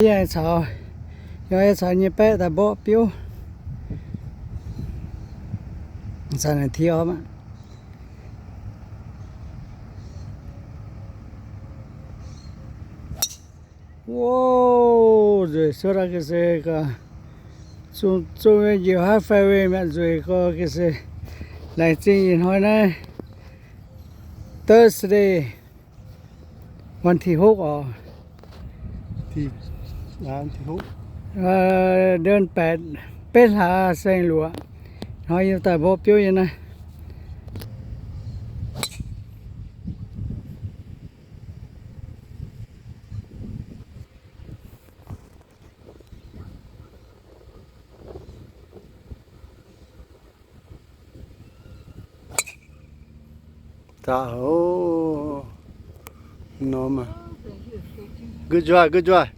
Yie aengx caux, yie caux nyei baeqv daaih mborqv biouv. Zanc naaic ti o aqv. Wow, nzueic cuotv aqv ga'sie gaax. Zungh, zungh nyei njiec haav fairway mi'aqv, nzueic ga'sie. Laengz zingh ih hnoi naaiv Thursday, วันที่หก oc. Aa, วันที่หก เดือนแปด, betv hlaax saeng-luoqc. Hnoi yie daaih mborqv biouv nyei naaiv. Daaih oc. Norm aqv. Good job, good job.